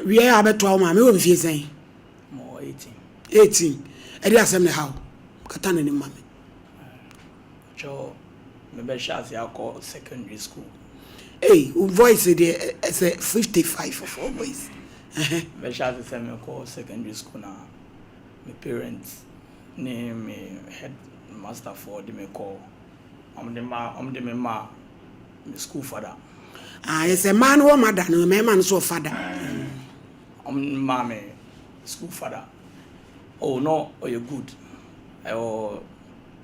Wie a abɛtoa wo maame wɔ mfie sɛn? Mewɔ 18. 18. Ɛde asɛm na ɛha wo. Kata n'anim ma me. Kyɛw, mebɛhyɛ ase akɔ secondary school. Ei, wo voice deɛ ɛsɛ 55 for voice. Mebɛhyɛ ase sɛ mekɔ secondary school na me parents ne me head master foɔ de me kɔ, ɔmo de me ma me school father. Ah, yɛ sɛ mmaa no wɔ mother no, mmarima no nso wɔ father. Ɔmo maa me school father. Oh no, ɔyɛ good. Ɛwɔ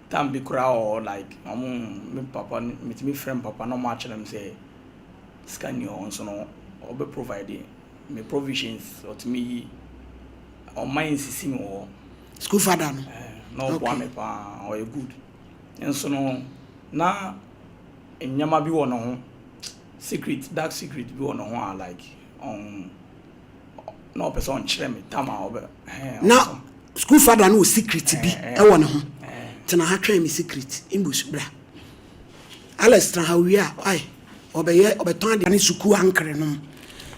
time bi koraa wɔ like ɔmo me papa, metumi frɛ me papa na ɔmo akyerɛ me sɛ sika ni hɔ nso no, ɔbɛ provide me provisions, ɔtumi yi ɔman nsisi mi wɔ hɔ. School father no. Na ɔboa me paa, ɔyɛ good. Nso no, na nneɛma bi wɔ ne ho, secret, dark secret bi wɔ ne ho a like na ɔpɛ sɛ ɔnkyerɛ me tam a ɔbɛ ɛhɛn. Na school father no wɔ secret bi ɛwɔ ne ho. Tena ha, twɛn me secret imbus bra. Alex, tena ha. Wie a, ai, ɔbɛyɛ ɔbɛtɔn adeɛ ne sukuu ankere no.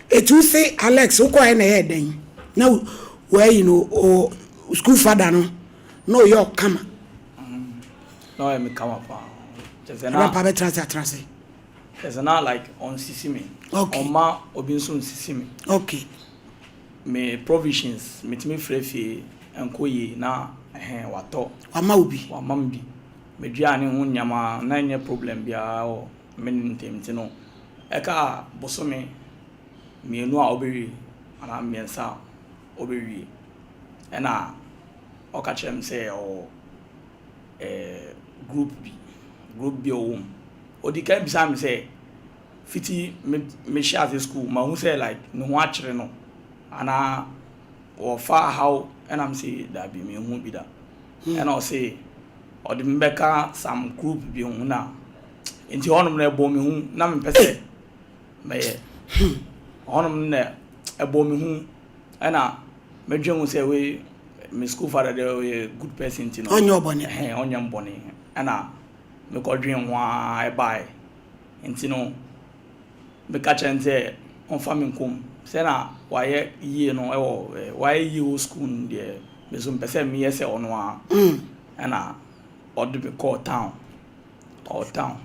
Etu se Alex wokɔɛ na ɛyɛ dɛn na wɔayi no o, school father no na ɔyɛ ɔkama? Na ɔyɛ me kama paa, kyerɛ sɛ na na pa bɛtena ase, atena ase. Kyerɛ sɛ na like ɔnsisi me. Ɔma obi nso nsisi me. Me provisions, metumi frɛ fie nkɔ yie na ɛhɛn watɔ. Wama wo bi. Wama me bi. Meduane ho nneɛma na ɛnyɛ problem biara wɔ me ne ntɛm, nti no ɛka bosome 2 a ɔbɛwie anaa 3 a ɔbɛwie, ɛna ɔka kyerɛ me sɛ ɔwɔ group bi a ɔwɔ mu. Ɔdi kan bisa me sɛ fiti me mehyɛ ase school ma hu sɛ like ne ho akyerɛ no anaa wɔfa ahaw, ɛna me sɛ dabi, mehu bi da. Ɛna ɔse ɔde me bɛka some group bi ho, na nti hɔnom na ɛbɔ me hu na mempɛ sɛ mɛyɛ hɔnom na ɛbɔ me hu, ɛna mɛdwe ho sɛ wei me school father deɛ, ɔyɛ good person nti no ɔnyɛ ɔbɔne. Ɛhɛn, ɔnyɛ mbɔne. Ɛna mekɔdwen ho a ɛbaeɛ, nti no meka kyerɛ no sɛ ɔmfa me nkom sɛ na wayɛ yie no ɛwɔ wayɛ yie wɔ school no deɛ, me so mpɛ sɛ meyɛ sɛ ɔno a. Ɛna ɔde me kɔɔ town, ɔwɔ town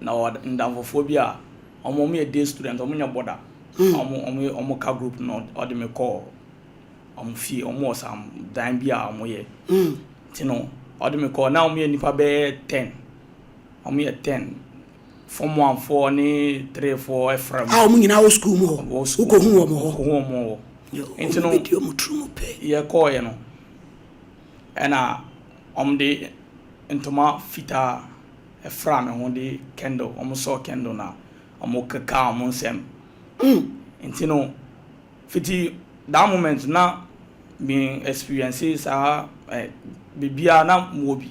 na ɔwɔ ndamfofoɔ bi a ɔmo yɛ day student, ɔmo nyɛ boarder. Ɔmo ka group no, ɔde me kɔɔ ɔmo fie. Ɔmo wɔ some dan bi a ɔmo yɛ. Nti no ɔde me kɔɔ na ɔmo yɛ nipa bɛyɛ 10, ɔmo yɛ 10, form one foɔ ne three foɔ ɛfra mu. A ɔmo nyinaa wɔ school mu hɔ? Wɔ school. Wokɔhu wɔn hɔ? Kɔhu ɔmo hɔ. Nti no ɔmo bɛdi ɔmo turu mu pɛ. Yɛkɔɔyɛ no, ɛna ɔmo de ntoma fitaa ɛfra me ho, de candle, ɔmo sɔ candle na ɔmo keka ɔmo nsɛm. Nti no fiti that moment na me experience saa biribiara na mo wɔ bi,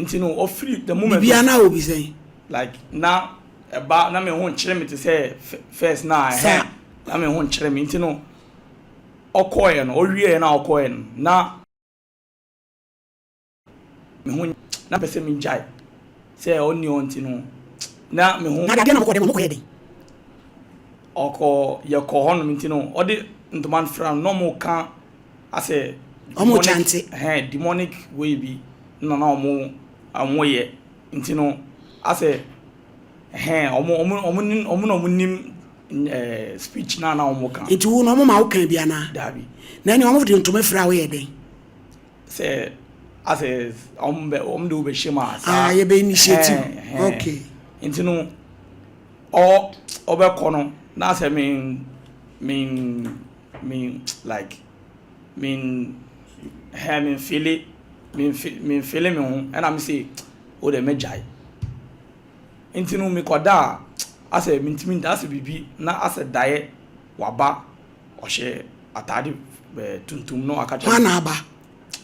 nti no ɔfiri the moment Biribiara na wɔ bi sɛn? Like na ɛba na me ho nkyerɛ me te sɛ first na Saa. ɛhɛn na me ho nkyerɛ me, nti no ɔkɔɔɛ no, ɔwieɛ na ɔkɔɔɛ no, na me ho na pɛ sɛ me gyae sɛ ɔnni hɔ, nti no na me ho Na adeɛ na mokɔ dɛm, mokɔyɛ den? Ɔkɔ, yɛkɔ hɔnom, nti no ɔde ntoma no fra no na ɔmo ka asɛ Ɔmo kyante. Ɛhɛn, demonic way bi na ɔmo yɛ, nti no asɛ ɛhɛn ɔmo na ɔmo nim speech na ɔmo ka. Nti wo no, ɔmo ma wo kan bi anaa? Daabi. Na ɛne ɔmo de ntoma fira a, woyɛ den? Sɛ asɛ ɔmo de wo bɛhyɛ mu a. Ah, yɛbɛ initiate. Ɛhɛn. Nti no ɔbɛkɔ no na sɛ me like me hɛn me feel me ho, ɛna me se o de mɛgyae. Nti no mekɔda a, asɛ mentumi nda, asɛ biribi na asɛ daeɛ waba, ɔhyɛ ataade tuntum na waka kyerɛ Hwan me na aba?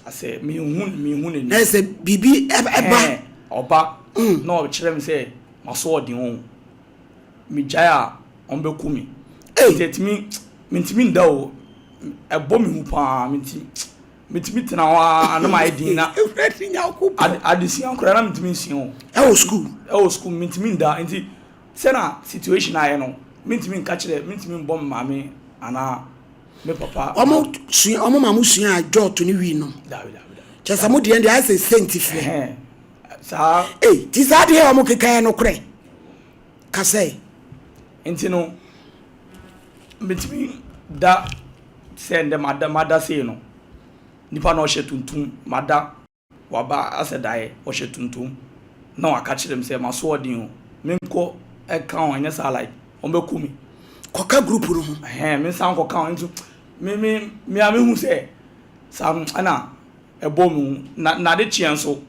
Asɛ mehu n'anim. Na ɛsɛ biribi ɛba. Ɛhɛn, ɔba na ɔkyerɛ me sɛ maso ɔden o, megyae a ɔmbɛku me. Ei. Nti ɛtumi mentumi nda o, ɛbɔ me hu paa, mentumi tena hɔ a na mayɛ din na Awurade Nyankopɔn. Adesua koraa na mentumi nsua o. Ɛwɔ school? Ɛwɔ school, mentumi nda, nti sɛna situation ayɛ no, mentumi nka kyerɛ, mentumi mbɔ me maame. Anaa me papa. Ɔmo sua ɔmo ma mo sua jɔɔto ne wii nom. Dabi dabi dabi. Kyɛ sɛ mo deɛ deɛ ayɛ sɛ sɛnti frɛ. Saa. Ei ti saa deɛ ɔmo keka yɛ nokorɛ. Kasɛe. Nti no metumi da sɛ ndɛ mada mada sei no nipa na ɔhyɛ tuntum mada. Waba asɛ daeɛ, ɔhyɛ tuntum na waka kyerɛ me sɛ masoɔden o, menkɔ ɛka ho ɛnyɛ saa like wɔn bɛku me. Kɔka group no ho. Ɛhɛn, mensan kɔka ho nti me me me a mehu sɛ saa no ɛna ɛbɔ me hu na n'ade kyeɛ nso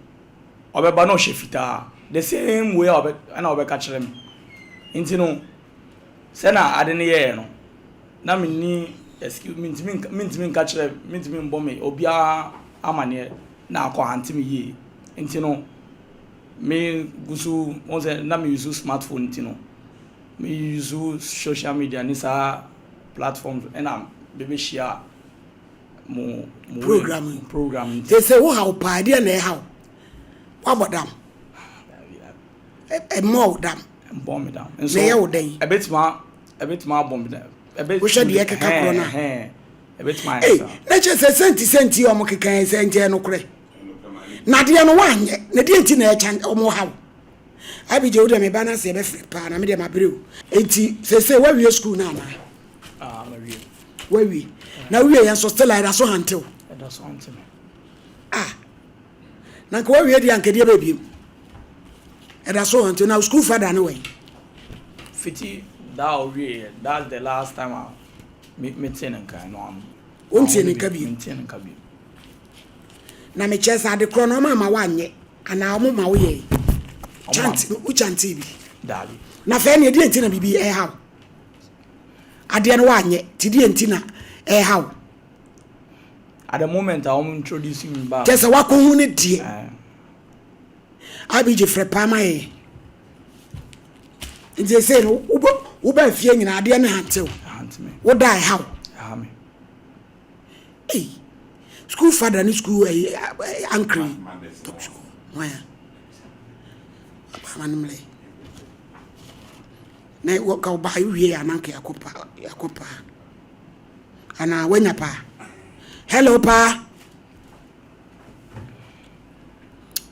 ɔbɛba na ɔhyɛ fitaa the same way a ɔbɛ ɛna ɔbɛka kyerɛ me nti no sɛ na ade no yɛɛ no na menni excuse mentumi nka mentumi nka kyerɛ mentumi mbɔ me obiara amaneɛ na akɔ ante me yie nti no me gu so wɔn sɛ na me use smartphone nti no me use social media ne saa platforms ɛna bɛbɛhyia mo mo program program nti. Sɛ sɛ wo haw paa deɛ na ɛhaw wabɔ dam ɛmmɔ wo dam ɛmbɔ me dam na ɛyɛ wo dɛn ɛbɛtumi ɛbɛtumi abɔ me dam wohwɛ deɛ ɛkeka korɔ no a ɛbɛtumi ayɛ saa na kyerɛ sɛ sɛnti sɛnti ɔmo keka yɛ sɛ nti ɛnokorɛ na adeɛ no woanyɛ na deɛ nti na ɛkya ɔmo haw abigye wo deɛ meba no ase ɛbɛfrɛ paa na medeɛ mabrɛ o nti sɛsɛ woawie sukuu no anaa ah, mawie woawie na wowie yɛ nso still ɛda so hante wo ɛda so hante me ah Na nka wawie deɛ anka deɛ bɛbiem. Ɛda so hɔ nti na school father ne wɛn. Fiti da a ɔwie yɛ that's the last time a me me te ne nka ɛno ano. Wontie ne nka bio. Mentie ne nka bio. Na mekyerɛ sɛ ade korɔ no ɔmo ama wanyɛ anaa ɔmo ma woyɛe. Chant no wo chantee bi. Daabi. Na fɛɛ neɛ deɛ nti na biribi ɛha wo. Adeɛ no wanyɛ ti deɛ nti na ɛha wo. At the moment a wɔn introduce me ba. Kyɛ sɛ wakɔhu ne deɛ. Abigye frɛ paa ma yɛn. Nti ɛsɛ no wobɛ fie nyina adeɛ ne hantew. Woda ɛha wo. Ɛha me. Ei, school father ne school ɛyi ankere. Top school. Hwan a? Aba no mlɛ. Na wɔka ɔbaa wie a na nka yɛakɔ paa yɛakɔ paa. Anaa wanya paa? Hello paa.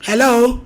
Hello.